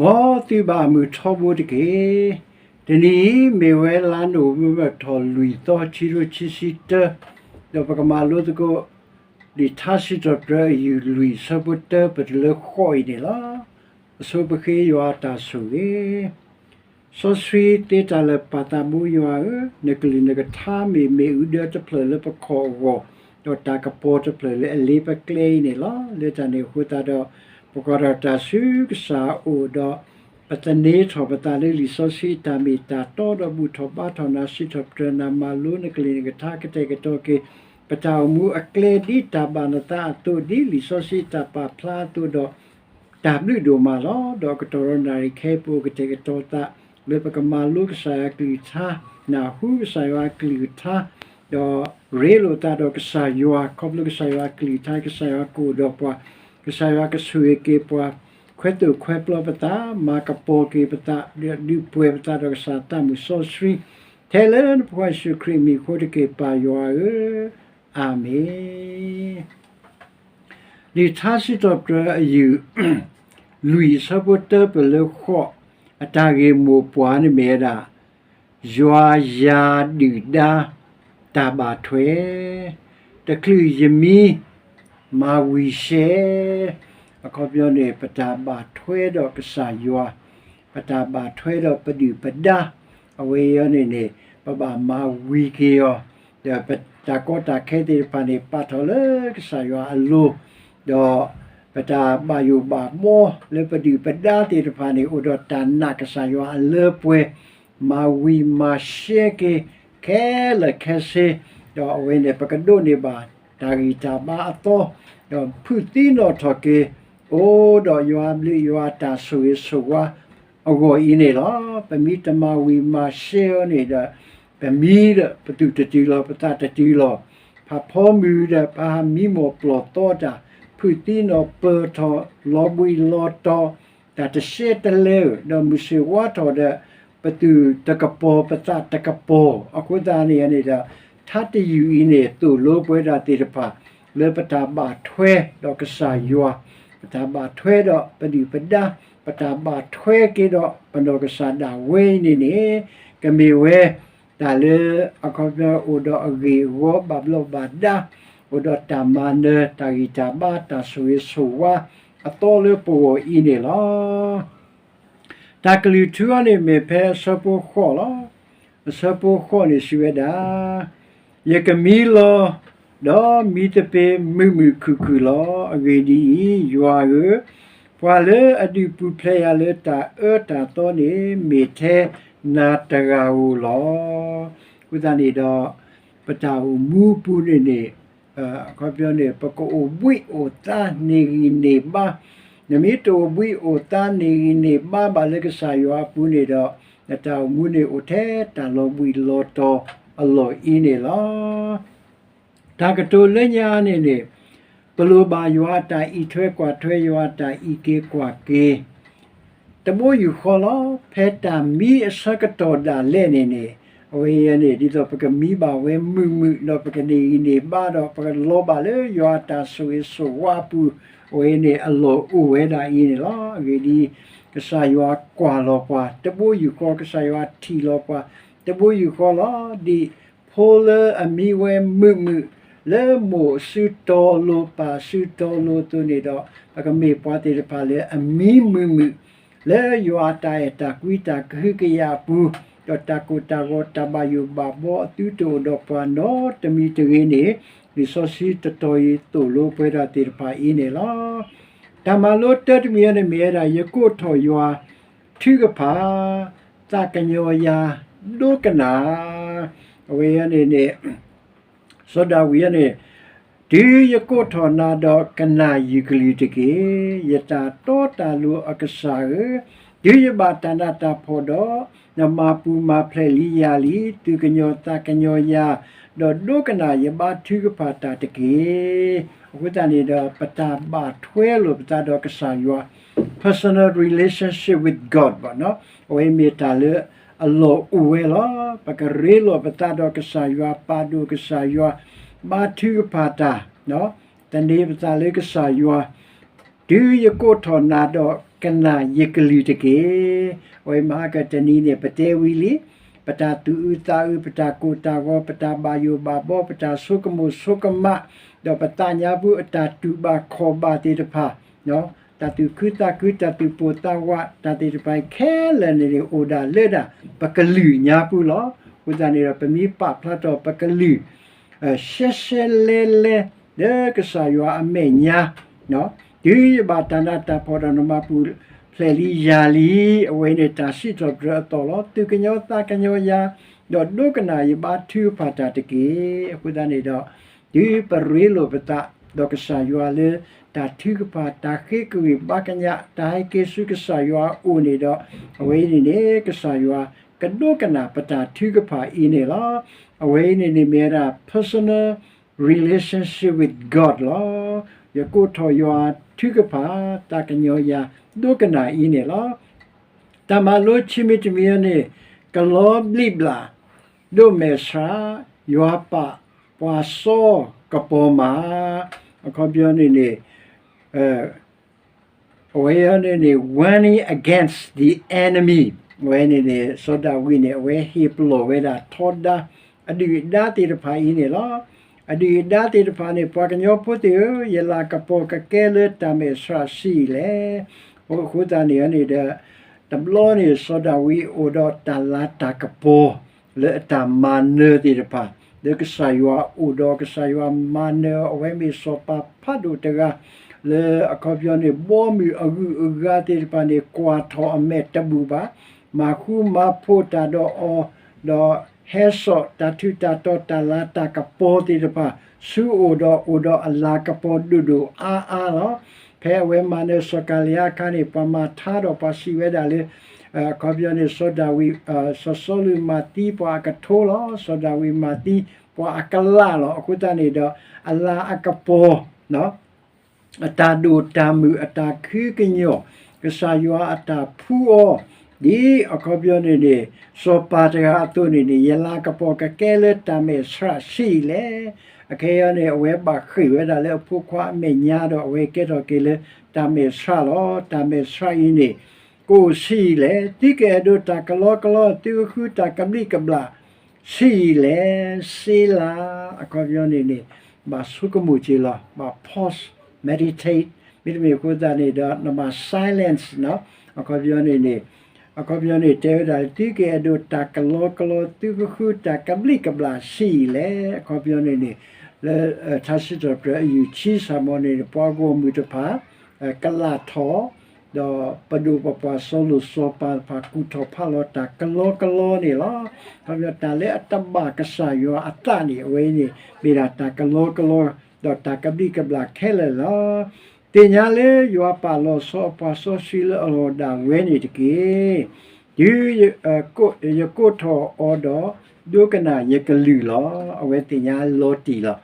မ်သုဘၣ်မုာ်ထီဘိတက့ၢ်. တနံၤအံၤမ့ၢ်ဝဲလါနိၣ်ဝ့ဘၢၣ်ထီၣ်လွံၢ်သီ ခံကထိခံဆံတၢ, ဒီးပကမၤလိသကိး လံာ်ထါစံးထီၣ်ပတြၢၤအယုၢ်လွံၢ် အဆၢဖိတၢ ပတုၤလၢဃိးအံၤန့ၣ်လီၤ. အဆိပဃ့ယွၤအတၢ်ဆိၣ်ဂ့ၤ စီဆှံသ့တၢ်လၢာ် ပၢ်သးဘိယွၤဧၢ, နကလုၢ်နကထါမ့ၢ်မ့ၣ်အူဒၢတဖျၢၣ်လၢပခီၣ်အဂီၢ်, ဒီးတၢ်ကပီၤတဖျၢၣ်လၢအလ့ပကျဲအံၤန့ၣ်လီၤ. လၢတၢ်န့ၣ်အဃိသတးဒီး ပကွၢ်ထီၣ်တၢ်ဆူကစၢ်အအိၣ်ဒီး ပသန့ၤထီၣ်ပသးလၢလံာ်စီဆှံအတၢ်မ့ၢ်တၢ်တီ ဒီးဘူၣ်ထီၣ်ဘါထီၣ်နၤ စံးထီၣ်ပတြၢၤနၤ မၤလိနကလုၢ်နကထါ ကတဲာ်ကတီၤက့ၤ ပတၢ်အိၣ်မူအကျဲဒ်တၢ်ဘၣ်နသးအသိး ဒ်လံာ်စီဆှံအတၢ်ပာ်ဖျါအသိးဒီး တၢ်ဘျုးဒိၣ်မးလီၤ. ဒီးကတီၢ်ဒီးနၣ်ရံၣ်ခဲအံၤ ပအိၣ်ကတဲာ်ကတီၤသး လၢပကမၤလိကစၢ်ယွၤကလုၢ်ကထါ, နၢ်ဟူကစၢ်ယွၤကလုၢ်ကထါ, ဒီးရ့လိာ်သးဒီးကစၢ်ယွၤ ခီဖျိကစၢ်ယွၤကလုၢ်ကထါ ကစၢ်ယွၤကအိၣ်ဒီးပှၤ, ကစၢ်ယွၤကဆိၣ်ဂ့ၤက့ၤပှၤ, ခွဲသိၣ်ခွဲပျီပသး, မၤကပီၤက့ၤပသး, ဒီးဒုးပှဲၤပသးဒီးကစၢ်သးမုၢ်စီဆှံ, ထဲလၢနဖိခွါယ့ၣ်ၡူးခရံာ်အမံၤအဃိတက့ၢ် ပၢ်ယွၤဧၢ, အၤမ့ၣ်. လံာ်ထါစံးထီၣ်ပတြၢၤအယုၢ် လွံၢ်အဆၢဖိတၢ ပတုၤလၢဃိး, အတၢ်ဂ့ၢ်မိၢ်ပှၢ်န့ၣ်မ့ၢ်ဝဲဒၣ် ယွၤယၤဒုၣ်ဒါ တၢ်ဘၣ်ထွဲ, တချုးယမံ မၤဝံၤရှဲ, အခီပညီန့ၣ် ပတၢ်ဘၣ်ထွဲဒီးကစၢ်ယွၤ, ပတၢ်ဘၣ်ထွဲဒီးပဒုၣ်ပဒါ, အဝဲအံၤန့ၣ်န့ၣ် ပဘၣ်မၤဝံၤက့ၤအီၤ, ဒီးပတၢ်ကီတၢ်ခဲသ့ၣ်တဖၣ်န့ၣ် ပာ်ထီၣ်လၢကစၢ်ယွၤအလိၤ, ဒီးပတၢ်ဘၣ်ယိၣ်ဘၣ်ဘီလၢပဒုၣ်ပဒါသ့ၣ်တဖၣ်န့ၣ် အိၣ်ဒီးတၢ်နာ်ကစၢ်ယွၤအလၢပှဲၤ, မၤဝံၤမၤရှဲက့ၤ ခဲလၢာ်ခဲဆ့, ဒီးအဝဲန့ၣ် ပကဒိးန့ၢ်ဘၣ်တၢ်ဂံၢ်တၢ်ဘါအသီ, ဒီးဖုးသံနီၣ်ထီၣ်က့ၤ အိၣ်ဒီးယွၤအဘျုးယွၤအတၢ်ဆိၣ်ဂ့ၤဆိၣ်ဝါအဂီၢ်အံၤန့ၣ်လီၤ. ပမ့ၢ်တမၤဝံၤမၤရှဲအီၤန့ၣ်ဒီး ပမံဒီးပသူၣ်တတုၤလီၤ ပသးတတုၤလီၤ. ဖးဖီမုၢ်ဒီး ပဟးမံမီၢ်ပျီၢ်သီတၢ်, ဖုးသံနီၣ်ပၢၢ်ထီၣ် လီၤဘှံးလီၤတီၤ တၢ်တရှဲတလဲဧိၤ, ဒီးမုၢ်ဆ့ၣ်ဝါထီၣ်ဒီး ပသူၣ်တကပီၤ ပသးတကပီၤ. အဃိသတးန့ၣ်န့ၣ်ဒီး ထါတယုၢ်အံၤန့ၣ် သိၣ်လိပဝဲဒၣ်သ့ၣ်တဖၣ် လၢပတၢ်ဘၣ်ထွဲဒီးကစၢ်ယွၤ, ပတၢ်ဘၣ်ထွဲဒီးပဒုၣ်ပဒါ, ပတၢ်ဘၣ်ထွဲက့ၤဒီးပနီၢ်ကစၢ်ဒၣ်ဝဲအံၤန့ၣ်န့ၣ် ကမ့ၢ်ဝဲ တၢ်လၢအခီပညီအိၣ်ဒီးအဂ့ၢ်အဂီၢ် ဘၣ်ဘျီးဘၣ်ဒါ, အိၣ်ဒီးတၢ်မၤနၢၤ တၢ်ဂံၢ်တၢ်ဘါ တၢ်ဆိၣ်ဂ့ၤဆိၣ်ဝါအသီလၢပဂီၢ်အံၤန့ၣ်လီၤ. တၢ်ကလုၢ်ထူအီၤန့ၣ်မ့ၢ်ဖဲအဆၢဖိဃိးလီၤ. အဆၢဖိဃိးန့ၣ်စံးဝဲဒၣ်, ယကမံလီၤ, ဒီးမံသပ့ၤမုာ်မုာ်ခုၣ်ခုၣ်လီၤ. အဂ့ၢ်ဒ်အံၤ, ယွၤဧၢ, ပှၤလၢအဒုးပူၤဖျဲးယၤလၢတၢ်အၢတၢ်သီန့ၣ် မ့ၢ်ထဲနၤတဂၤဧိၤလီၤ. အဃိသတးန့ၣ်ဒီး ပတၢ်အိၣ်မူပူၤန့ၣ်န့ၣ် အခီပညီန့ၣ် ပကအိၣ်ဘှံးအိၣ်သါန့ၢ်ဂံၢ်န့ၢ်ဘါ, နမ့ၢ်တအိၣ်ဘှံးအိၣ်သါန့ၢ်ဂံၢ်န့ၢ်ဘါဘၣ်လၢကစၢ်ယွၤအပူၤန့ၣ်ဒီး နတၢ်အိၣ်မူန့ၣ်အိၣ်ထဲတၢ်လီၤဘှံးလီၤတီၤအလီၢ်အံၤန့ၣ်လီၤ. တၢ်ကတိၤလၢညါန့ၣ်န့ၣ် ပလိၣ်ဘၣ်ယွၤအတၢ်အံးထွဲကွၢ်ထွဲ ယွၤအတၢ်အံးက့ၤကွၢ်က့ၤ တဘိယူၢ်ဃီလီၤ. ဖဲတၢ်မံအဆၢကတီၢ်ဒၣ်လဲာ်န့ၣ်န့ၣ် အဝဲအံၤန့ၣ် ဒ်သိးပကမံဘၣ်ဝဲမုာ်မုာ် ဒီးပကန့ၢ်ဂံၢ်န့ၢ်ဘါဒီး ပကလီၤဘၣ်လၢယွၤအတၢ်ဆိၣ်ဂ့ၤဆိၣ်ဝါအပူၤ အဝဲန့ၣ်အလီၢ်အိၣ်ဝဲဒၣ်အံၤန့ၣ်လီၤ. အဂ့ၢ်ဒ်အံၤ, ကစၢ်ယွၤကွၢ်လီၤပှၤတဘိယူၢ်ဃီ, ကစၢ်ယွၤထံၣ်လီၤပှၤ တဘိယူၢ်ဃီလီၤ. ဒ်ဖိလၢအမံဝဲမုာ်မုာ် လၢမိၢ်အစုတီလိၤ ပၢ်အစုတီလိၤအသိးန့ၣ်ဒီး ပကမ့ၢ်ပှၤသ့ၣ်တဖၣ်လၢအမံမုာ်မုာ် လၢယွၤအတၢ်အဲၣ်တၢ်ကွံတၢ်ကဟုကယာ်အပူၤ, ဒီးတၢ်ကိၢ်တၢ်ဂီၤတၢ်ဘၣ်ယိၣ်ဘၣ်ဘီအသုတအိၣ်ဒီးပှၤနီတမံၤတဂ့ၤန့ၣ်, လံာ်စီဆှံတတီၤအံၤသိၣ်လိပဝဲဒၣ်သ့ၣ်တဖၣ်အံၤန့ၣ်လီၤ. တၢ်မၤလိတၢတမံၤအံၤန့ၣ်မ့ၢ်ဝဲဒၣ် ယကိးထီၣ်ယွၤထုကဖၣ် သးကညီၤယၤဒိကနၣ်, အဝဲန့ၣ်န့ၣ် စီၤဒၤဝံးန့ၣ်, တုၤယကိးထီၣ်နၤဒီးကနၣ်ယုၢ်ကလုၢ်တက့ၢ်. ယတၢ်တီတၢ်လိၤအကစၢ်ဧၢ, တုၤယဘၣ်တၢ်နးတၢ်ဖှီၣ်ဒီး, နမၤပူၤမၤဖျဲးလံယၤလံ, သူၣ်ကညီၤသးကညီၤယၤ, ဒီးဒိကနၣ်ယဘါထုကဖၣ်တၢ်တက့ၢ်. အဃိသတးန့ၣ်ဒီး ပတၢ်ဘၣ်ထွဲလိာ်ပသးဒီးကစၢ်ယွၤ personal relationship with God ဘၣ်နီၤ, အဝဲမ့ၢ်တၢ်လၢအလီၢ်အိၣ်ဝဲလီၤ. ပကရ့လိာ်ပသးဒီးကစၢ်ယွၤ, ပာ်ဒိၣ်ကစၢ်ယွၤ, ဘါထုကဖၣ်တၢ်, သန့ၤပသးလၢကစၢ်ယွၤ, တုၤယကိးထီၣ်နၤဒီး ကဒိကနၣ်ယကလုၢ်တက့ၢ်. အဝဲမဟါကတနံၤန့ၣ် ပတဲဝံၤလံ, ပတၢ်သူၣ်အုးသးအုး, ပတၢ်ကိၢ်တၢ်ဂီၤ, ပတၢ်ဘၣ်ယိၣ်ဘၣ်ဘီ, ပတၢ်ဆိကမိၣ်ဆိကမး, ဒီးပသးညါပူၤအတၢ်တူၢ်ဘၣ်ခီၣ်ဘၣ်သ့ၣ်တဖၣ်, တၢ်သူၣ်ခုသးခု, တၢ်သူၣ်ပိၢ်သးဝး, တၢ်သ့ၣ်တဖၣ်ခဲလၢာ်န့ၣ်န့ၣ် အိၣ်ဒၣ်လၢဒၣ် ပကလုာ်ညါပူၤလီၤ. အဃိသတးန့ၣ်ဒီး ပမ့ၢ်ပာ်ဖျါထီၣ်ပကလုာ် ရှဲရှဲလဲလဲ လၢကစၢ်ယွၤအမဲာ်ညါ, တုၤယဘၣ်တၢ်နးတၢ်ဖှီၣ်ဒီးနမၤပူၤဖျဲးလံယၤလံ, အဝဲန့ၣ်တၢ်စံးထီၣ်ပတြၢၤအသီၣ်လီၤ. သူၣ်ကညီၤသးကညီၤယၤ, ဒီးဒိကနၣ်ယဘါထုကဖၣ်တၢ်တက့ၢ်. အဃိသတးန့ၣ်ဒီး တုၤပရ့လိာ်ပသး ဒီးကစၢ်ယွၤလၢ တၢ်ထုကဖၣ်, တၢ်ဃ့ကဂံၢ်ဘါကညး, တၢ်ဟဲက့ၤဆူကစၢ်ယွၤအအိၣ်န့ၣ်ဒီး, အဝဲအံၤန့ၣ်န့ၣ် ကစၢ်ယွၤကဒိကနၣ်ပတၢ်ထုကဖၣ်အံၤန့ၣ်လီၤ. အဝဲအံၤန့ၣ်န့ၣ်မ့ၢ်ဝဲဒၣ် personal relationship with God လီၤ. ယကိးထီၣ်ယွၤထုကဖၣ်, သးကညီၤယၤ, ဒိကနၣ်အံၤန့ၣ်လီၤ. တၢ်မၤလိခံမံၤတမံၤအံၤန့ၣ်, ကလီဘျံးဘျး, ဒိးမဲာ်ဆှး, ယွၤပာ်ပှၤစီကပီၤမး, အခီပညီန့ၣ်န့ၣ် အဝဲအံၤန့ၣ်န့ၣ် warning against the enemy, အဝဲန့ၣ်န့ၣ် စီၤဒၤဝံးန့ၣ် အဝဲဟ့ၣ်ပလီၢ်ဝဲဒၣ်ထီဒါ အဒုၣ်အဒါသ့ၣ်တဖၣ်အံၤန့ၣ်လီၤ. အဒုၣ်အဒါသ့ၣ်တဖၣ်န့ၣ် ပှၤကညီဖိသ့ၣ်ဧၢ, ယလၤကပီၤကကဲလၢတၢ်မဲာ်ဆှးဆံးအံၤလဲၣ်. အဃိသတးန့ၣ်န့ၣ်ဒီး တဘျီန့ၣ် စီၤဒၤဝံးအိၣ်ဒီးတၢ်လၤတၢ်ကပီၤ လၢအတၢ်မၤနၢၤသ့ၣ်တဖၣ်, လၢကစၢ်ယွၤအိၣ်ဒီးကစၢ်ယွၤမၤနၢၤအီၤ, အဝဲမ့ၢ်စီၤပၤဖးဒိၣ်တဂၤ လၢအခီပညီန့ၣ် ဘီမုၢ်အဂုၤအဂၤသ့ၣ်တဖၣ်န့ၣ် ကွၢ်ထီၣ်အမဲာ်တဘူၣ်ဘၣ်, မၤဃူမၤဖိးတၢ်ဒီးအီၤ, ဒီးဟဲစိာ်တၢ်ထူးတၢ်တီၤတၢ်လၤတၢ်ကပီၤသ့ၣ်တဖၣ် ဆူအအိၣ်ဒီးအိၣ်ဒီးအလၤကပီၤဒိၣ်ဒိၣ်အါအါလီၤ. ဖဲအဝဲမၤနၢၤစီၤကၤလံယါအခါန့ၣ် ပှၤမၤထါဒီးပှၤစံးဝဲဒၣ်လၢ အခီပညီန့ၣ် စီၤဒၤဝံး, စီၤစီလူးမၤသံပှၤအကထိလီၤ. စီၤဒၤဝံးမၤသံပှၤအကလးလီၤ. အဃိသတးန့ၣ်ဒီး အလၤအကပီၤ အတၢ်ဒိၣ်တၢ်မုၢ်အတၢ်ခုကညီၢ်, ကစၢ်ယွၤအတၢ်ဖှူအီၤ, ဒ်အခီပညီန့ၣ်န့ၣ် စီၤပၤတဂၤအသိးန့ၣ်န့ၣ် ယလၤကပီၤကကဲလၢတၢ်မဲာ်ဆှးဆံးအံၤလဲၣ်. အခဲအံၤန့ၣ် အဝဲဘၣ်ဃ့ၢ်ဝဲဒၣ်လၢအဖိခွါအမဲာ်ညါဒီး အဝဲကဲထီၣ်က့ၤလၢတၢ်မဲာ်ဆှးလီၤ. တၢ်မဲာ်ဆှးအံၤန့ၣ် ကအိၣ်ဆံးအံၤလဲၣ်. သုကအဲၣ်ဒိးတၢ်ကလီကလီ, သုကဃုတၢ်ကဘျံးကဘျၣ် ဆံးအံၤလဲၣ်, စ့လး, အခီပညီန့ၣ်န့ၣ် ဘၣ်ဆိကမိၣ်က့ၤလီၤ, ဘၣ် pause, meditate, မ့တမ့ၢ်အဃိသတးန့ၣ်ဒီး နဘၣ် silence အခီပညီန့ၣ်န့ၣ်, အခီပညီန့ၣ်တဲဝဲဒၣ် သုကအဲၣ်ဒိးတၢ်ကလီကလီ, သုကဃုတၢ်ကဘျံးကဘျၣ်ဆံးအံၤလဲၣ်. အခီပညီန့ၣ်န့ၣ် လၢထါစံးထီၣ်ပတြၢၤအယုၢ်ဆံဆၣ်မီၤန့ၣ် ပှၤဂီၢ်မုၢ်တဖၣ် ကလးထီၣ် ဒီးပဒိၣ်ပပှၢ်စီၤလိၣ်စီၤပၤတဖၣ် ကူၣ်ထီၣ်ဖးလီၤတၢ်ကလီကလီန့ၣ်လီၤ. အခီပညီတၢ်လၢအတဘၣ်ကစၢ်ယွၤအသးန့ၣ် အဝဲအံၤန့ၣ် မ့ၢ်ဒၣ်တၢ်ကလီကလီ, ဒီးတၢ်ကဘျံးကဘျၣ်ခဲလၢာ်လီၤ. သ့ၣ်ညါလၢယွၤပာ်လီၤဆီအပှၤစီဆှံလၢအဂီၢ်ဒၣ်ဝဲန့ၣ်တက့ၢ်. တုၤယကိးထီၣ်အီၤဒီး ဒိကနၣ်ယကလုၢ်လီၤ. အဝဲသ့ၣ်ညါလီၤတံၢ်လီၤ.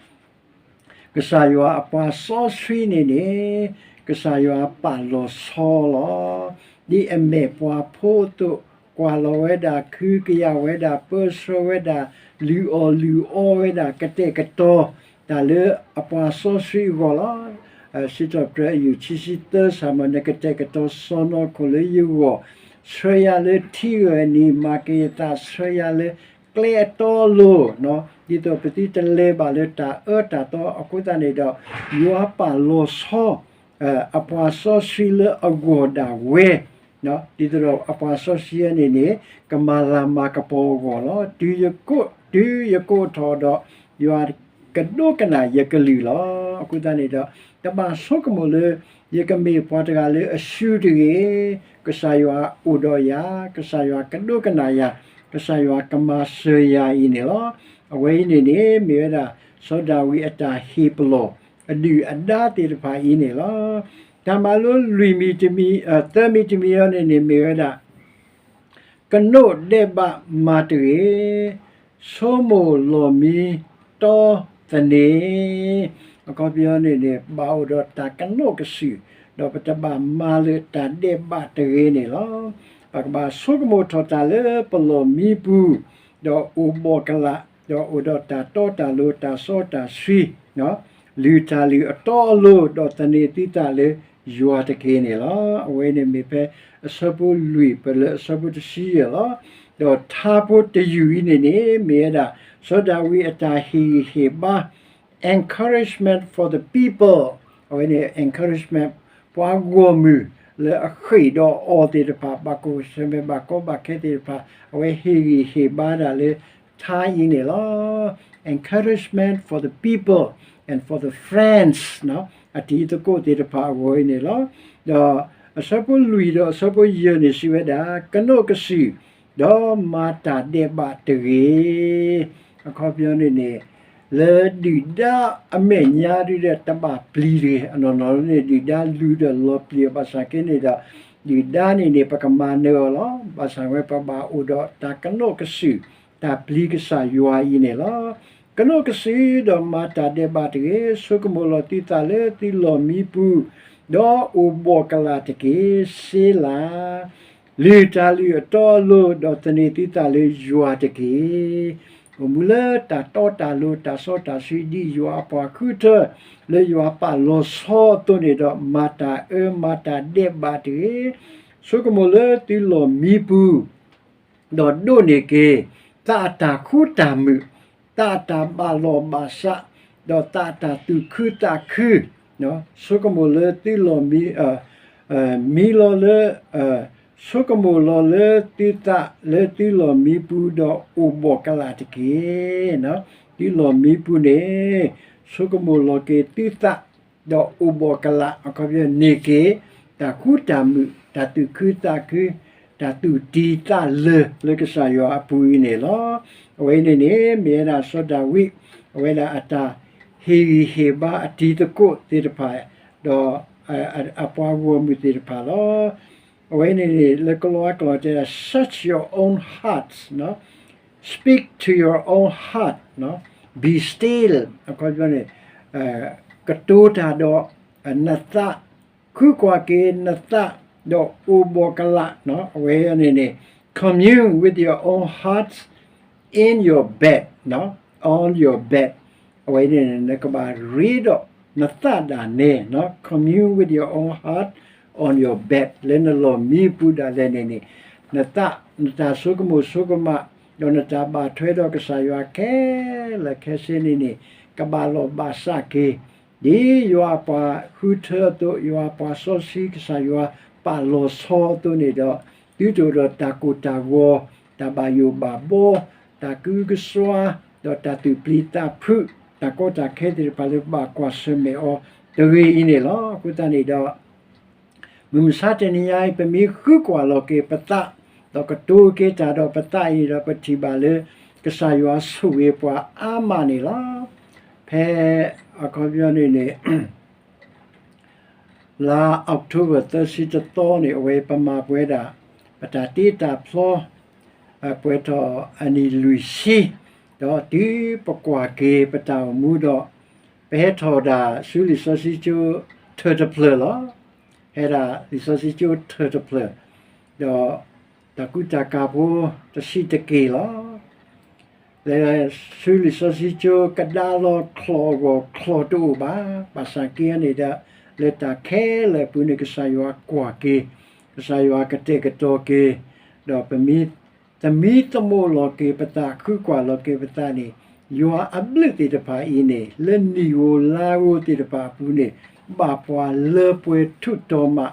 ကစၢ်ယွၤအပှၤစီဆှံန့ၣ်န့ၣ် ကစၢ်ယွၤပာ်လီၤဆီလီၤ. ဒ်အမဲာ်ပှၤဖိအသိး ကွၢ်လီၤဝဲဒၣ်, ခုကယာ်ဝဲဒၣ်, ပၢဆှၢဝဲဒၣ်, လုၢ်အီၣ်လုၢ်အီဝဲဒၣ်, ကတဲာ်ကတီၤ တၢ်လၢအပှၤစီဆှံအဂီၢ်လီၤ. စံးထီၣ်ပတြၢၤအယုၢ်ခံဆံသၢဆၣ်မီၤ, နကတဲာ်ကတီၤစီၣ်နီၤခိၣ်လၢယဂီၢ်, ဆှၢယၤလၢထံဂၢၢ်နံၤ, မၤက့ၤယသးဆှၢယၤလၢ ကျဲအတီအလိၤ, ဒ်သိးပသုတလဲၤဘၣ်လၢတၢ်အၢတၢ်သီအဃိသတးန့ၣ်ဒီး ယွၤပာ်လီၤဆီ အပှၤစီဆှံလၢအဂီၢ်ဒၣ်ဝဲ, ဒ်သိးဒီးအပှၤစီဆှံန့ၣ်န့ၣ် ကမၤလၤမၤကပီၤအဂီၢ်လီၤ. တုၤယကိးထီၣ်ဒီး ယွၤကဒိကနၣ်ယကလုၢ်လီၤ. အဃိသတးန့ၣ်ဒီး တဘၣ်ဆိကမိၣ်လၢ ယကမ့ၢ်ပှၤတဂၤလၢအရှုံးတဂ့ၤ, ကစၢ်ယွၤအိၣ်ဒီးယၤ, ကစၢ်ယွၤကဒိကနၣ်ယၤ, ကစၢ်ယွၤကမၤစၢၤယၤအံၤန့ၣ်လီၤ. အဝဲအံၤန့ၣ်န့ၣ် မ့ၢ်ဝဲဒၣ် စီၤဒၤဝံးအတၢ်ဟ့ၣ်ပလီၢ် အဒုၣ်အဒါသ့ၣ်တဖၣ်အံၤန့ၣ်လီၤ. တၢ်မၤလိလွံၢ်မံၤတမံၤ, သၢမံၤတမံၤအံၤန့ၣ်န့ၣ် မ့ၢ်ဝဲဒၣ် ကနိးဒဲးဘးမၤတဂ့ၤ, ဆိကမိၣ်လီၢ်မံတီသန့ၤ, အခီပညီန့ၣ်န့ၣ် ဘၣ်အိၣ်ဒီးတၢ်ကနိးကစုာ်, ဒီးပတဘၣ်မၤလၢတၢ်ဒဲးဘးတဂ့ၤန့ၣ်လီၤ. ပကဘၣ်ဆိကမိၣ်ထီၣ်တၢ်လၢပလီၢ်မံပူၤ, ဒီးအိၣ်ဘှီၣ်ကလာ်, ဒီးအိၣ်ဒီးတၢ်တီတၢ်လိၤ တၢ်စီတၢ်ဆှံ, လုၢ်တၢ်လုၢ်အတီအလိၤ, ဒီးသန့ၤသုသးလၢ ယွၤတက့ၢ်န့ၣ်လီၤ. အဝဲန့ၣ်မ့ၢ်ဖဲအဆၢဖိလွံၢ် ပလၢအဆၢဖိတဆံယဲၢ်လီၤ. ဒီးထါဖိတယုၢ်အံၤန့ၣ်န့ၣ် မ့ၢ်ဝဲဒၣ် စီၤဒၤဝံးအတၢ်ဟ့ၣ်ဂံၢ်ဟ့ၣ်ဘါ encouragement for the people အဝဲန့ၣ် encouragement ပှၤဂီၢ်မုၢ်လၢအဃ့ၢ်ဒီးအီၤသ့ၣ်တဖၣ် ဘၣ်ကိးဆၢၣ်မဲာ်ဘၣ်ကီဘၣ်ခဲသ့ၣ်တဖၣ် အဝဲဟ့ၣ်ဂံၢ်ဟ့ၣ်ဘါဒၣ်လၢထါအံၤန့ၣ်လီၤ. Encouragement for the people and for the friends အတံၤသကိးသ့ၣ်တဖၣ်အဂီၢ်အံၤန့ၣ်လီၤ. ဒီးအဆၢဖိလွံၢ်ဒီးအဆၢဖိယဲၢ်န့ၣ်စံးဝဲဒၣ် ကနိးကစုာ် ဒီးမၤတၢ်ဒဲးဘးတဂ့ၤ. အခီပညီန့ၣ်န့ၣ် လၢဒုၣ်ဒါအမဲာ်ညါဒုဒီးတဘၣ်ပျံၤတဂ့ၤ. အနီၢ်နီၢ်န့ၣ် ဒုၣ်ဒါလူၤဒီးလီၤပျံၤအီၤဘၣ်ဆၣ်က့န့ၣ်ဒီး ဒုၣ်ဒါန့ၣ်န့ၣ် ပကမၤနၢၤအီၤလီၤ. ဘၣ်ဆၣ်ဝဲပဘၣ်အိၣ်ဒီးတၢ်ကနိးကစုာ် တၢ်ပျံၤကစၢ်ယွၤအံၤန့ၣ်လီၤ. ကနိးကစုာ်ဒီးမၤတၢ်ဒဲးဘးတဂ့ၤ, ဆိကမိၣ်လီၤသုသးလၢသုလီၢ်မံပူၤ, ဒီးအိၣ်ဘှီၣ်ကလာ်တက့ၢ်. စ့လၤ လုၢ်တၢ်လုၢ်အတီအလိၤ, ဒီးသန့ၤသုသးလၢယွၤတက့ၢ်. အိၣ်မူလၢတၢ်တီတၢ်လိၤ တၢ်စီတၢ်ဆှံ ဒ်ယွၤအပှၤဃုထၢ လၢယွၤပာ်လီၤဆီအသိးန့ၣ်ဒီး မၤတၢ်အၢမၤတၢ်ဒဲးဘးတဂ့ၤ, ဆိကမိၣ်လၢသုလီၢ်မံပူၤ ဒီးဒိးန့ၢ်က့ၤ သးအတၢ်ဃူတၢ်မုာ်, သးအတၢ်ဘၣ်လီၢ်ဘၣ်စး, ဒီးသးအတၢ်သူၣ်ခုသးခု, ဆိကမိၣ်လၢသုလီၢ်မံ, မံလီၤလၢ, ဆိကမိၣ်လီၤလၢသုသးလၢသုလီၢ်မံပူၤ ဒီးအိၣ်ဘှီၣ်ကလာ်တက့ၢ်. သုလီၢ်မံပူၤန့ၣ် ဆိကမိၣ်လီၤက့ၤသုသး ဒီးအိၣ်ဘှီၣ်ကလာ် အခီပညီန့ၢ်က့ၤ တၢ်ဃူတၢ်မုာ်, တၢ်သူၣ်ခုသးခု, တၢ်သူၣ်တံၢ်သးလၢာ်လၢကစၢ်ယွၤအပူၤအံၤန့ၣ်လီၤ. အဝဲန့ၣ်န့ၣ် မ့ၢ်ဝဲဒၣ်စီၤဒၤဝံး အဝဲဒၣ်အတၢ်ဟ့ၣ်ဂံၢ်ဟ့ၣ်ဘါအတံၤသကိးသ့ၣ်တဖၣ် ဒီး အပှၤဂီၢ်မုၢ်သ့ၣ်တဖၣ်လီၤ. အဝဲန့ၣ်န့ၣ် လၢကလံးကျိာ်တဲဒၣ် search your own heart, speak to your own heart, be still အခီပညီန့ၣ် ကတိၤတၢ်ဒီးနသး, ဃုကွၢ်က့ၤနသး, ဒီးအိၣ်ဘှီၣ်ကလာ်, အဝဲန့ၣ်န့ၣ် commune with your own heart in your bed, on your bed အဝဲန့ၣ် နကဘၣ်ရ့ဒီးနသးဒၣ်နဲ, commune with your own heart on your bed လၢနလီၢ်မံပူၤဒၣ်လဲာ်န့ၣ်န့ၣ် နသး, နတၢ်ဆိကမိၣ်ဆိကမး, ဒီးနတၢ်ဘၣ်ထွဲဒီးကစၢ်ယွၤခဲလၢာ်ခဲဆ့န့ၣ်န့ၣ် ကဘၣ်လီၢ်ဘၣ်စးက့ၤ ဒ်ယွၤအပှၤဃုထၢအသိး, ယွၤအပှၤစီဆှံကစၢ်ယွၤပာ်လီၤဆီအသိးန့ၣ်ဒီး, သုတအိၣ်ဒီးတၢ်ကိၢ်တၢ်ဂီၤ, တၢ်ဘၣ်ယိၣ်ဘၣ်ဘီ, တၢ်ကအုကစွါ, ဒီးတၢ်သူၣ်ပျံၤသးဖုး, တၢ်ကီတၢ်ခဲသ့ၣ်တဖၣ်လၢဘၣ်ကွၢ်ဆၢၣ်မဲာ်အီၤတဂ့ၤအံၤန့ၣ်လီၤ. အဃိသတးန့ၣ်ဒီး မုၢ်မဆါတနံၤညါအံၤ ပမ့ၢ်ဃုကွၢ်လီၤက့ၤပသး, ဒီးကတိၤက့ၤတၢ်ဒီးပသးအံၤန့ၣ်ဒီး ပထံၣ်ဘၣ်လၢ ကစၢ်ယွၤဆိၣ်ဂ့ၤပှၤအါမးန့ၣ်လီၤ. ဖဲအခီပညီန့ၣ်န့ၣ် လါ October သၢဆံတသီန့ၣ် အဝဲပမၤပဝဲဒၣ် ပတၢ်တ့တၢ်ဖျီ ပှဲၤထီၣ်အနံၣ်လွံၢ်ဆံ, ဒီးတုၤပကွၢ်က့ၤပတၢ်အိၣ်မူဒီး ပဟဲထီၣ်ဒၣ်ဆူလံာ်စီဆှံကၠိထၢၣ်တဖျၢၣ်လီၤ. ဟဲဒၣ်လံာ်စီဆှံကၠိထၢၣ်တဖျၢၣ်, ဒီးတၢ်ကူတၢ်ကၤဖိတဆံးတက့ၢ်လီၤ. လၢဆူလံာ်စီဆှံကၠိကဒါလီၤချီၣ်အဂီၢ်ချီၣ်တအိၣ်ဘၣ်. ဘၣ်ဆၣ်က့န့ၣ်ဒီး လၢတၢ်ခဲလၢာ်အပူၤန့ၣ် ကစၢ်ယွၤကွၢ်က့ၤ, ကစၢ်ယွၤကတဲာ်ကတီၤက့ၤ, ဒီးပမ့ၢ်သမံသမိးလီၤက့ၤပသး ဃုကွၢ်လီၤက့ၤပသးန့ၣ် ယွၤအဘျုးသ့ၣ်တဖၣ်အံၤန့ၣ် လၢနံၣ်ဧိၤလါဧိၤသ့ၣ်တဖၣ်အပူၤန့ၣ် ဘၣ်ပှၤလၢပှဲၤထူးတီၤမး,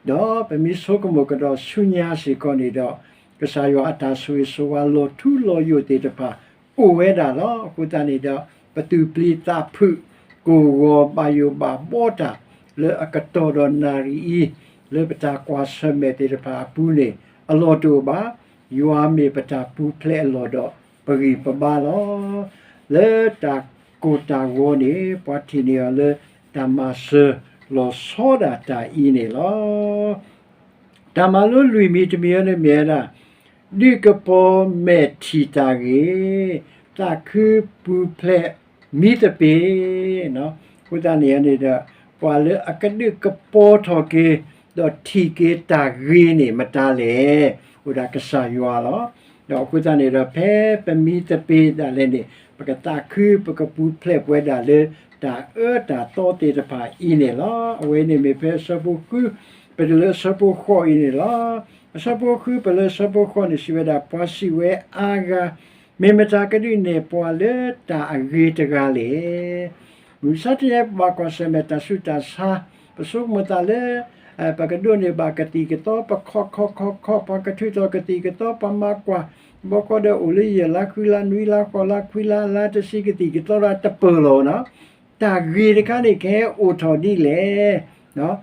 ဒီးပမ့ၢ်ဆိကမိၣ်ကဒီးဆူညါစ့ၢ်ကီးန့ၣ်ဒီး ကစၢ်ယွၤအတၢ်ဆိၣ်ဂ့ၤဆိၣ်ဝါလီၤထူလီၤယိာ်သ့ၣ်တဖၣ် အိၣ်ဝဲဒၣ်လီၤ. အဃိသတးန့ၣ်ဒီး ပသူၣ်ပျံၤသးဖုး ကိၢ်ဂီၤဘၣ်ယိၣ်ဘၣ်ဘီတၢ် လၢအကတီၢ်ဒီးနၣ်ရံၣ်အံၤ လၢပတၢ်ကွၢ်ဆၢၣ်မဲာ်သ့ၣ်တဖၣ်အပူၤန့ၣ် အလီၢ်တအိၣ်ဘၣ်. ယွၤမ့ၢ်ပတၢ်ပူၤဖျဲးအလီၢ်ဒီး ပဂံၢ်ပဘါလီၤ. လၢတၢ်ကိၢ်တၢ်ဂီၤန့ၣ် ပှၤထံၣ်န့ၢ်အီၤလၢတၢ်မၤစၢၤလီၤဆီဒၣ်တၢ်အံၤန့ၣ်လီၤ. တၢ်မၤလိလွံၢ်မံၤတမံၤအံၤန့ၣ်မ့ၢ်ဝဲဒၣ် ဒုးကပီၤမဲာ်ထံၣ်တၢ်ဂ့ၤ, သးခုပူၤဖျဲးမံသပ့ၤ, အဃိသတးန့ၣ်န့ၣ်ဒီး ပှၤလၢအကဒုးကပီၤထီၣ်က့ၤ ဒီးထံၣ်က့ၤတၢ်ဂ့ၤန့ၣ်မတၤလဲၣ်. အိၣ်ဒၣ်ကစၢ်ယွၤလီၤ. ဒီးအဃိသတးန့ၣ်ဒီး ဖဲပမံသပ့ၤဒၣ်လဲာ်န့ၣ် ပကသးခု ပကပူၤဖျဲးပဝဲဒၣ်လၢ တၢ်အၢတၢ်သီသ့ၣ်တဖၣ်အံၤန့ၣ်လီၤ. အဝဲန့ၣ်မ့ၢ်ဖဲအဆၢဖိဃု ပတုၤလၢအဆၢဖိဃိးအံၤန့ၣ်လီၤ. အဆၢဖိဃု ပတုၤလၢအဆၢဖိဃိးန့ၣ် စံးဝဲဒၣ် ပှၤစံးဝဲအါဂၤ, မ့ၢ်မတၤကဒုးနဲၣ်ပှၤလၢတၢ်အဂ့ၤတဂၤလဲၣ်. မုၢ်မဆါတနံၤ ပဘၣ်ကွၢ်ဆၢၣ်မဲာ်တၢ်ဆူးတၢ်ဆါ, ပဆိကမိၣ်သးလၢ ပကဒိးန့ၢ်ဘၣ်ကသံၣ်ကသီ, ပခီၣ်ခီၣ်ခီၣ်ခီၣ်, ပှၤကထုးထီၣ်ကသံၣ်ကသီ, ပှၤမၤကွၢ်, ဘီဃီဒီးအိၣ်လၢယဲၢ်လါ ဃုလါ နွံလါ ဃိးလါ ခွံလါ လါတဆံ ကသံၣ်ကသီဒီးတပၢၢ်လီၤနီၤ. တၢ်ဂ့ၤတခါန့ၣ် ကဟဲအိၣ်ထီၣ်ဒ်လဲၣ်.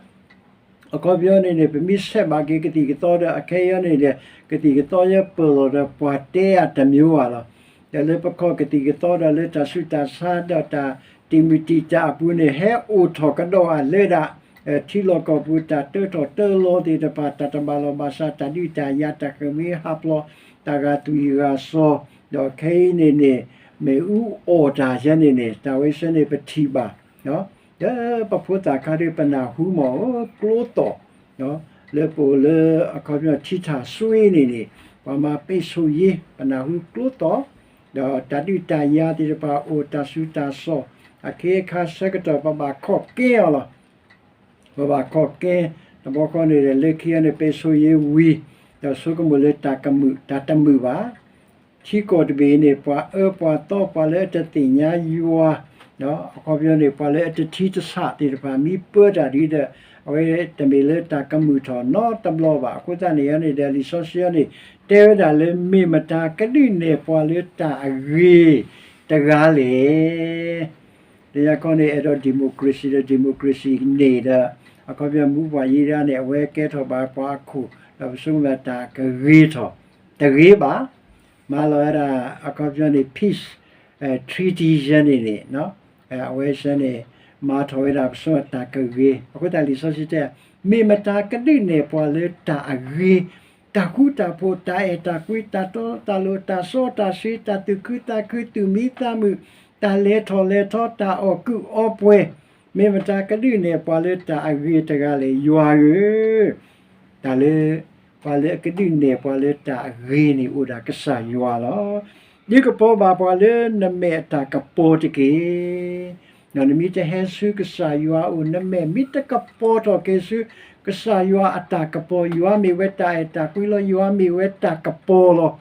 အခီပညီန့ၣ်န့ၣ် ပမ့ၢ်ဆဲးဘၣ်က့ၤကသံၣ်ကသီဒီး အခဲအံၤန့ၣ်ဒီး ကသံၣ်ကသီယဲပၢၢ်လီၤဒီးပှၤတဲအတမျိုးဧါလီၤ. ဒီးလၢပခီၣ်ကသံၣ်ကသီဒီးလၢတၢ်ဆူးတၢ်ဆါဒီးတၢ်တံာ်မုၢ်တံာ်တာ်အပူၤန့ၣ် ဟဲအိၣ်ထီၣ်ကဒီးဧါလၢဒၣ် ထံလီၢ်ကီၢ်ပူၤတၢ်တၢထီၣ်တၢလီၤသ့ၣ်တဖၣ် တၢ်တဘၣ်လီၢ်ဘၣ်စး တၢ်ဒုးတၢ်ယၤ တၢ်ဃ့ၢ်မှံဟးဖျိး တၢ်ဂာ်သွံၣ်ဂာ်စီၤ ဒီးခဲအံၤန့ၣ်န့ၣ် မ့ၣ်အူအီၣ်တၢ်ယဲန့ၣ်န့ၣ် တၢ်ဝဲဆဲန့ၣ်ပထံၣ်ဘၣ် ဒီးပဖိသၣ်ခါဒုး ပနၢ်ဟူမ့ၢ်အိၣ်ကျိသီၣ် လၢပအိၣ်လၢအခီပညီထံထၣ်စွ့န့ၣ်န့ၣ် ပှၤမၤပိတ်ဆို့ရေး ပနၢ်ဟူကျိသီၣ် ဒီးတၢ်ဒုးတၢ်ယၤသ့ၣ်တဖၣ်အိၣ် တၢ်ဆူးတၢ်ဆါ အခ့အခါဆၢကတီၢ် ပဘၣ်ခီၣ်က့ၤအီၤလီၤ. ပဘၣ်ခီၣ်က့ၤ တဘျီဃီန့ၣ်ဒီး လၢခံအံၤန့ၣ် ပိတ်ဆို့ရေးဝံၤ ဒီးဆိကမိၣ်လၢတၢ်ကမုာ် တၢ်တမုာ်ဘၣ် ထံကီၢ်တဘ့ၣ်အံၤန့ၣ် ပှၤအၢပှၤသီ ပှၤလၢအတသ့ၣ်ညါယွၤ အခီပညီန့ၣ် ပှၤလၢအတထံတဆးသ့ၣ်တဖၣ် မ့ၢ်ပၢတၢ်ဒ်ဒီး အဝဲတမ့ၢ်လၢတၢ်ကမုာ်ထီၣ်နီတဘျီဘၣ်. အဃိသတးန့ၣ်န့ၣ်ဒီး လံာ်စီဆှံအံၤန့ၣ် တဲဝဲဒၣ်လၢ မ့ၢ်မတၤကဒုးနဲၣ်ပှၤလၢတၢ်အဂ့ၤတဂၤလဲၣ်. လၢညါခီန့ၣ် အဲၣ်ဒိး democracy ဒီး democracy န့ၣ်ဒီး အခီပညီမူပှၤယံၤဒၣ်န့ၣ် အဝဲကဲထီၣ်ဘၣ်ပှၤအခိၣ် ဒီးပဆိကမိၣ်တၢ်ကဂ့ၤထီၣ် တဂ့ၤဘၣ်. မၤလီၤဝဲဒၣ် အခီပညီန့ၣ် peace treaty ယဲန့ၣ်န့ၣ် အဝဲဆဲန့ၣ် မၤထီၣ်ဝဲဒၣ်ပဆိကမိၣ်တၢ်ကဂ့ၤ. အဃိသတးလံာ်စီဆှံတဲ မ့ၢ်မတၤကဒုးနဲၣ်ပှၤလၢတၢ်အဂ့ၤ, တၢ်ဃူတၢ်ဖိး, တၢ်အဲၣ်တၢ်ကွံ, တၢ်တီတၢ်လိၤ, တၢ်စီတၢ်ဆှံ, တၢ်သူၣ်ခုသးခု, သူၣ်မံသးမုာ်, တၢ်လဲၤထီၣ်လဲၤထီ, တၢ်အီၣ်ကုးအီပှဲၤ, မ့ၢ်မတၤကဒုးနဲၣ်ပှၤလၢတၢ်အဂ့ၤတဂၤလဲၣ် ယွၤဧၢ. တၢ်လၢ ပှၤလၢအကဒုးနဲၣ်ပှၤလၢတၢ်အဂ့ၤန့ၣ် အိၣ်ဒၣ်ကစၢ်ယွၤလီၤ. ဒုးကပီၤဘၣ်ပှၤလၢနမဲာ်အတၢ်ကပီၤတက့ၢ်. နမ့ၢ်တဟဲဆူကစၢ်ယွၤအအိၣ် နမဲာ်မ့ၢ်တကပီၤထီၣ်က့ၤဆူ ကစၢ်ယွၤအတၢ်ကပီၤ, ယွၤမ့ၢ်ဝဲတၢ်အဲၣ်တၢ်ကွံလီၤ, ယွၤမ့ၢ်ဝဲတၢ်ကပီၤလီၤ.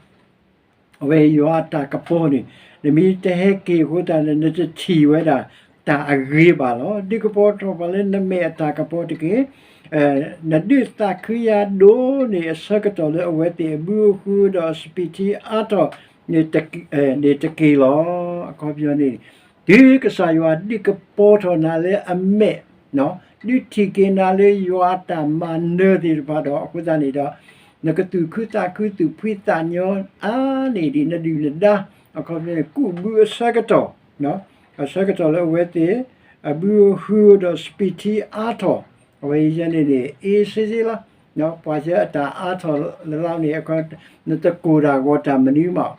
အဝဲယွၤအတၢ်ကပီၤန့ၣ် နမ့ၢ်တဟဲက့ၤအဃိသတးန့ၣ် နတထံၣ်ဝဲဒၣ်တၢ်အဂ့ၤဘၣ်လီၤ. ဒုးကပီၤထီၣ်ပှၤလၢနမဲာ်အတၢ်ကပီၤတက့ၢ်. နဒုးသးခုယၤဒိၣ်န့ၢ်အဆၢကတီၢ်လၢအဝဲသ့ၣ်အဘုအဃုဒီးအစပံးထံအါထီၣ်န့ၣ်တက့ၢ်လီၤ. အခီပညီန့ၣ် တုၤကစၢ်ယွၤဒုးကပီၤထီၣ်နၤလၢအမဲာ် ဒုးထံၣ်က့ၤနၤလၢယွၤအတၢ်မၤနၢၤသ့ၣ်တဖၣ်ဒီး အဃိသတးန့ၣ်ဒီး နကသူၣ်ခုသးခု သူၣ်ဖှံသးညီအါန့ၢ်ဒံးနဒုၣ်နဒါ အခီပညီန့ၣ် ကူးဘုအဆၢကတီၢ် အဆၢကတီၢ်လၢအဝဲသ့ၣ် အဘုအဃုဒီးစပံးထံအါထီၣ် အဝဲအံၤန့ၣ်န့ၣ် အ့စ့စ့လီၤ. ပှၤဆၢအတၢ်အါထီၣ်လၢ်လၢ်န့ၣ် နတကိၢ်တၢ်ဂီၤတၢ်မနုၤမး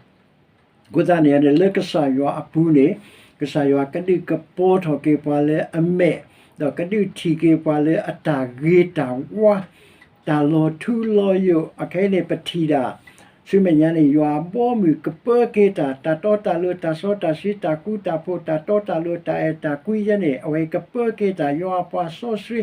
အဃိသတးန့ၣ်န့ၣ် လၢကစၢ်ယွၤအပူၤန့ၣ် ကစၢ်ယွၤကဒုးကပီၤထီၣ်က့ၤပှၤလၢအမဲာ် ဒီးကဒုးထံၣ်က့ၤပှၤလၢအတၢ်ဂ့ၤတၢ်ဝါ တၢ်လီၤထူလီၤယိာ် အခဲအံၤန့ၣ် ပထံၣ်ဒၣ် ဆူမဲာ်ညါန့ၣ် ယွၤအဘီအမုၢ်ကပၢက့ၤတၢ် တၢ်တီတၢ်လိၤ တၢ်စီတၢ်ဆှံ တၢ်ဃူတၢ်ဖိး တၢ်တီတၢ်လိၤ တၢ်အဲၣ်တၢ်ကွံယဲန့ၣ် အဝဲကပၢက့ၤတၢ် ယွၤအပှၤစီဆှံ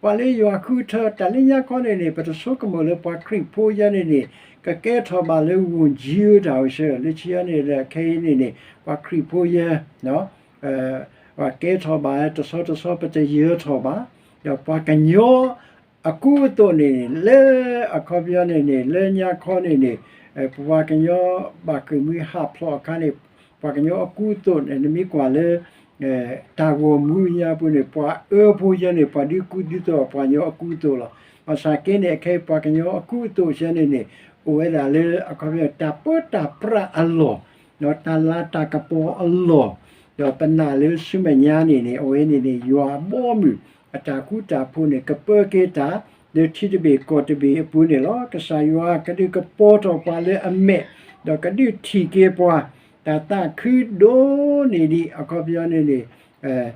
ပှၤလၢယွၤဃုထၢ တၢ်လၢညါခီန့ၣ်န့ၣ် ပတဆိကမိၣ်လၢပှၤခရံာ်ဖိယဲန့ၣ်န့ၣ် ကကဲထီၣ်ဘၣ်လၢ ဝန်ကြီး တၢ်အိၣ်ဆၢ လၢခံန့ၣ်ဒီး ခဲအံၤန့ၣ်န့ၣ် ပှၤခရံာ်ဖိယဲ ပှၤကဲထီၣ်ဘၣ်တဆီတဆီ ပတယၢၤထီၣ်ဘၣ် ဒီးပှၤကညီအကူအသိးန့ၣ် လၢအခီပညီန့ၣ်န့ၣ် လၢညါခီန့ၣ်န့ၣ် ပှၤကညီဘၣ်ဃ့ၢ်မှံဟးဖျိးအခါန့ၣ် ပှၤကညီအကူအသိးန့ၣ် နမ့ၢ်ကွၢ်လၢ တၢ်ဂီၤမူညါပူၤန့ၣ် ပှၤအၢဖိယဲန့ၣ် ပှၤဒုးကူဒုးသိးပှၤကညီအကူအသိးလီၤ. ဘၣ်ဆၣ်က့န့ၣ် အခဲအံၤပှၤကညီအကူအသိးယဲန့ၣ်န့ၣ် အိၣ်ဝဲဒၣ်လၢအခီပညီ တၢ်ပၢတၢ်ပြးအလီၢ် ဒီးတၢ်လၤတၢ်ကပီၤအလီၢ် ဒီးပနာ်လၢဆူမဲာ်ညါန့ၣ်န့ၣ် အဝဲန့ၣ်န့ၣ် ယွၤအဘီအမုၢ် အတၢ်ဃူတၢ်ဖိးန့ၣ် ကပၢက့ၤတၢ် လၢထံတဘ့ၣ်ကီၢ်တဘ့ၣ်အပူၤန့ၣ်လီၤ. ကစၢ်ယွၤကဒုးကပီၤထီၣ်ပှၤလၢအမဲာ် ဒီးကဒုးထံၣ်က့ၤပှၤ တၢ်သးခုဒိၣ်န့ၢ်ဒံး အခီပညီန့ၣ်န့ၣ်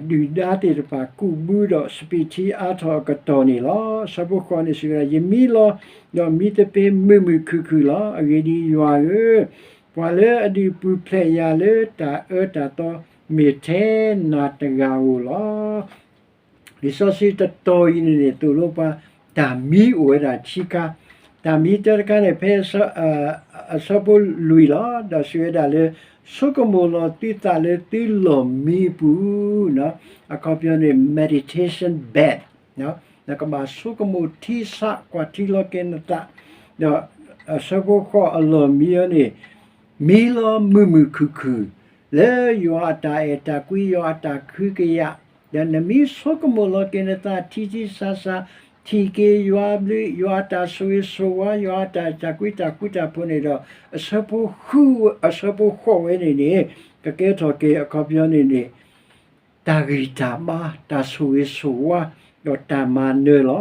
ဒုၣ်ဒါသ့ၣ်တဖၣ်ကူးဘုဒီးစပံးထံအါထီၣ်အကတီၢ်န့ၣ်လီၤ. အဆၢဖိဃိးန့ၣ်စံးဝဲဒၣ် ယမံလီၤ ဒီးမံသပ့ၤမုာ်မုာ်ခုၣ်ခုၣ်လီၤ. အဂ့ၢ်ဒ်အံၤ, ယွၤဧၢ, ပှၤလၢအဒုးပူၤဖျဲးယၤလၢတၢ်အၢတၢ်သီ မ့ၢ်ထဲနၤတဂၤဧိၤလီၤ. လံာ်စီဆှံတတီၤအံၤန့ၣ်န့ၣ် သိၣ်လိပှၤ တၢ်မံအိၣ်ဝဲဒၣ်ခံခါ, တၢ်မံတၢတခါန့ၣ် ဖဲ အဆၢဖိလွံၢ်လီၤ. ဒီးစံးဝဲဒၣ်လၢ ဆိကမိၣ်လီၤသုသးလၢသုလီၢ်မံအပူၤ, အခီပညီန့ၣ် meditation bed, နကဘၣ်ဆိကမိၣ်ထံဆးကွၢ်ထံလီၤက့ၤနသး, ဒီးအဆၢဖိဃိးအလီၢ်မံအီၤန့ၣ် မံလီၤမုာ်မုာ်ခုၣ်ခုၣ် လၢယွၤအတၢ်အဲၣ်တၢ်ကွံ ယွၤအတၢ်ကဟုကယာ်, ဒီးနမံဆိကမိၣ်လီၤက့ၤနသးထံထံဆးဆး, ထံၣ်က့ၤယွၤအဘျုး ယွၤအတၢ်ဆိၣ်ဂ့ၤဆိၣ်ဝါ ယွၤအတၢ်တၢ်ကွံတၢ်ဃူတၢ်ဖိးန့ၣ်ဒီး အဆၢဖိဃု အဆၢဖိဃိးဝဲန့ၣ်န့ၣ် ကကဲထီၣ်က့ၤအခီပညီန့ၣ်န့ၣ် တၢ်ဂံၢ်တၢ်ဘါ တၢ်ဆိၣ်ဂ့ၤဆိၣ်ဝါ ဒီးတၢ်မၤနၢၤလီၤ.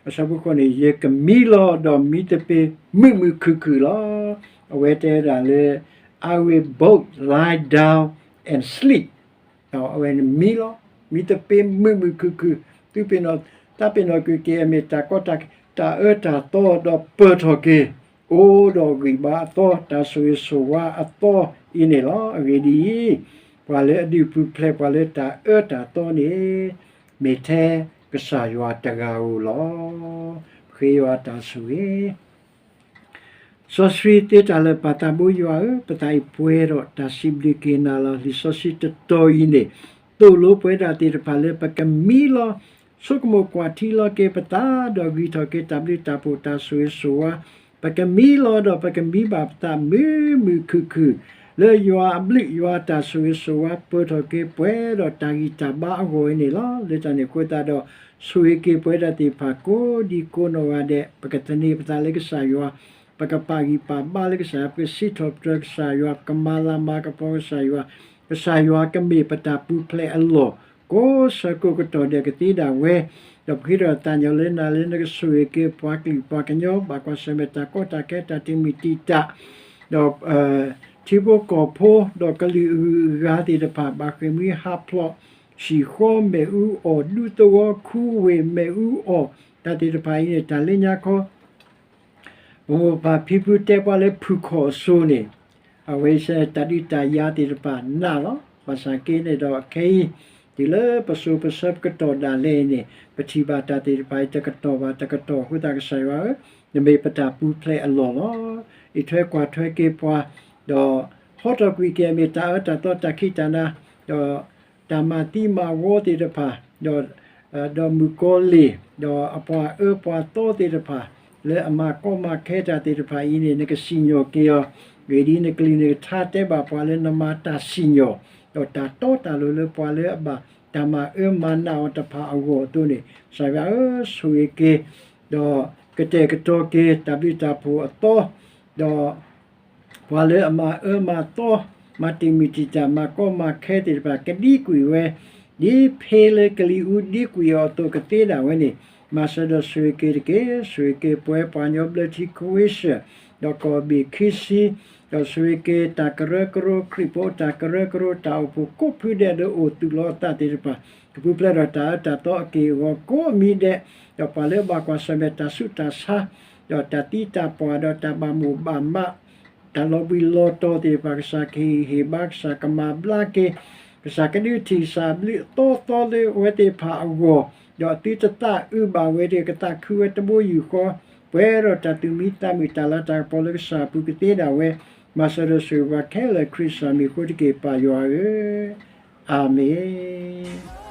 အဆၢဖိဃိးန့ၣ် ယကမံလီၤဒီးမံတပ့ၤမုာ်မုာ်ခုၣ်ခုၣ်လီၤ. အဝဲတဲဝဲဒၣ်လၢ I will both lie down and sleep. အဝဲန့ၣ်မံလီၤ မံတပ့ၤမုာ်မုာ်ခုၣ်ခုၣ်, သုပ့ၤနီၣ် တၢ်ပ့ၤနီၣ်ကွံာ်က့ၤအမ့ၢ်တၢ်ကီတၢ် တၢ်အၢတၢ်သီဒီးပၢၢ်ထီၣ်က့ၤ အိၣ်ဒီးဂံၢ်ဘါအသီ တၢ်ဆိၣ်ဂ့ၤဆိၣ်ဝါအသီအံၤန့ၣ်လီၤ. အဂ့ၢ်ဒ်အံၤ, ပှၤလၢအဒုးပူၤဖျဲးပှၤလၢတၢ်အၢတၢ်သီန့ၣ် မ့ၢ်ထဲကစၢ်ယွၤတဂၤဧိၤလီၤ. ပဃ့ယွၤတၢ်ဆိၣ်ဂ့ၤ စီဆှံသ့တၢ်လၢာ် ပၢ်သးဘိယွၤဧၢ, ပသးအံၤပှဲၤဒီးတၢ်စံးဘျုးက့ၤနၤလီၤ. လံာ်စီဆှံတတီၤအံၤန့ၣ် သိၣ်လိပဝဲဒၣ်သ့ၣ်တဖၣ်လၢ ပကမံလီၤ ဆိကမိၣ်ကွၢ်ထံလီၤက့ၤပသး ဒီးဂံၢ်ထီၣ်က့ၤတၢ်ဘျုးတၢ်ဖှိၣ်တၢ်ဆိၣ်ဂ့ၤဆိၣ်ဝါ, ပကမံလီၤဒီးပကမံဘၣ်ပသးမုာ်မုာ်ခုၣ်ခုၣ် လၢယွၤအဘျုးယွၤတၢ်ဆိၣ်ဂ့ၤဆိၣ်ဝါ ပၢၢ်ထီၣ်က့ၤပှဲၤဒီးတၢ်ဂံၢ်တၢ်ဘါအဂီၢ်အံၤန့ၣ်လီၤ. လၢတၢ်န့ၣ်အဃိသတးဒီး ဆိၣ်ဂ့ၤက့ၤပဝဲဒၣ်သ့ၣ်တဖၣ်ကိးဒံကိးနီၢ်ဂၤဒဲး, ပကသန့ၤပသးလၢကစၢ်ယွၤ, ပကပာ်ဂံၢ်ပာ်ဘါလၢကစၢ်ယွၤ, ပကစံးထီၣ်ပတြၢၤကစၢ်ယွၤ, ပကမၤလၤမၤကပီၤကစၢ်ယွၤ, ကစၢ်ယွၤကမ့ၢ်ပတၢ်ပူၤဖျဲးအလီၢ် ကိးဆၢကိးကတီၢ်ဒဲးကသ့ဒၣ်ဝဲ, ဒီးပဃ့ဒီးသးညီလၢနၤလၢနကဆိၣ်ဂ့ၤက့ၤပှၤကလုာ်ပှၤကညီ ဘၣ်ကွၢ်ဆၢၣ်မဲာ်တၢ်ကီတၢ်ခဲတၢ်တံာ်မုၢ်တံာ်တာ်, ဒီး ထံဖိကီၢ်ဖိ ဒီးကလုာ်အဂုၤအဂၤသ့ၣ်တဖၣ် ဘၣ်ဃ့ၢ်မှံဟးဖျိး ဟံၣ်ဃီမဲာ်အူအီၣ် ဒူသဝီ ခူဝ့ၢ်မဲာ်အူအီၣ် တၢ်သ့ၣ်တဖၣ်အံၤန့ၣ် တၢ်လၢညါခီ ပမိၢ်ပၢ်ဖံဖုတဲပှၤလၢဖုၣ်ခီၣ်အစိၤန့ၣ် အဝဲ တၢ်ဒုးတၢ်ယၤသ့ၣ်တဖၣ်နးလီၤ. ဘၣ်ဆၣ်က့န့ၣ်ဒီးခဲအံၤ တုၤလၢပစိၤပဆၢပကတီၢ်ဒၣ်လဲာ်အံၤန့ၣ် ပထံၣ်ဘၣ်တၢ်သ့ၣ်တဖၣ်အံၤ တကတီၢ်ဘၣ်တကတီၢ်အဃိသတး ကစၢ်ယွၤဧၢ, နမ့ၢ်ပတၢ်ပူၤဖျဲးအလီၢ်လီၤ. အံးထွဲကွၢ်ထွဲက့ၤပှၤ, ဒီးဟီထီၣ်ကွံာ်က့ၤအမ့ၢ်တၢ်အၢတၢ်သီတၢ်ခံးတၢ်နၤ, ဒီးတၢ်မၤသံမၤဝီသ့ၣ်တဖၣ်, ဒီး ဒီးမုၣ်ကီၤလံၢ်, ဒီးအပှၤအၢပှၤသီသ့ၣ်တဖၣ်, လၢအမၤကီမၤခဲတၢ်သ့ၣ်တဖၣ်အံၤန့ၣ် နကစံၣ်ညီၣ်က့ၤအီၤ, ဂ့ၢ်ဒ်အံၤ နကလုၢ်နကထါတဲဘၣ်ပှၤလၢနမၤတၢ်စံၣ်ညီၣ်, ဒီးတၢ်တီတၢ်လိၤလၢပှၤလၢအဘၣ်တၢ်မၤအၢမၤနးအီၤတဖၣ်အဂီၢ်အသိးန့ၣ် ကစၢ်ယွၤဧၢ, ဆိၣ်ဂ့ၤက့ၤ, ဒီးကတဲာ်ကတီၤက့ၤတၢ်ဘျုးတၢ်ဖှိၣ်အသီ, ဒီး ပှၤလၢအမၤအၢမၤသီ, မၤတံာ်မုၢ်တံာ်တာ်, မၤကီမၤခဲသ့ၣ်တဖၣ် ကဒံကွံာ်ဝဲ, ဒ်ဖ့လၢကလံၤအူဒံကွံာ်အီၤအသိးကသ့ဒၣ်ဝဲန့ၣ်, မၤစၢၤဒီးဆိၣ်ဂ့ၤက့ၤတက့ၢ်. ဆိၣ်ဂ့ၤက့ၤပဝဲပှၤကညီဘျၢထံခဝ့ၡၢၣ်, ဒီးကီၢ်ဘ့ၣ်ခံဆံ, ဒီးဆိၣ်ဂ့ၤက့ၤတၢ်ကရၢကရိ ခရံာ်ဖိတၢ်ကရၢကရိ တၢ်အိၣ်ဖှိၣ်ကိးဖုဒဲးလၢအိၣ်သူၣ်လီၤအသးသ့ၣ်တဖၣ်, ကပူၤဖျဲးဒီးတၢ်အၢတၢ်သီအက့ၢ်အဂီၤကိးမံၤဒဲး, ဒီးပှၤလၢအဘၣ်ကွၢ်ဆၢၣ်မဲာ်တၢ်ဆူးတၢ်ဆါ, ဒီးတၢ်သံတၢ်ပှၢ်ဒီးတၢ်ဘၣ်မိၣ်ဘၣ်မး, တၢ်လီၤဘှံးလီၤတီၤသ့ၣ်တဖၣ် ကစၢ်ကဟ့ၣ်ဂံၢ်ဟ့ၣ်ဘါ, ကစၢ်ကမၤဘျါက့ၤ, ကစၢ်ကဒုးထံၣ်ကစၢ်အဘျုးအသီသီလၢအဝဲသ့ၣ်တဖၣ်အဂီၢ်, ဒီးအသုတသးအုးဘၣ်ဝဲဒီး ကသးခုဝဲတဘိယူၢ်ဃီ, ပှဲၤဒီးတၢ်သူၣ်မံသးမုာ် တၢ်လၤတၢ်ကပီၤလၢကစၢ်အပူၤကသ့ဒၣ်ဝဲ, မၤစၢၤဒီးဆိၣ်ဂ့ၤပှၤခဲလၢာ် ခရံာ်ကစၢ်မံၤအဃိတက့ၢ် ပၢ်ယွၤဧၢ, အၤမ့ၣ်.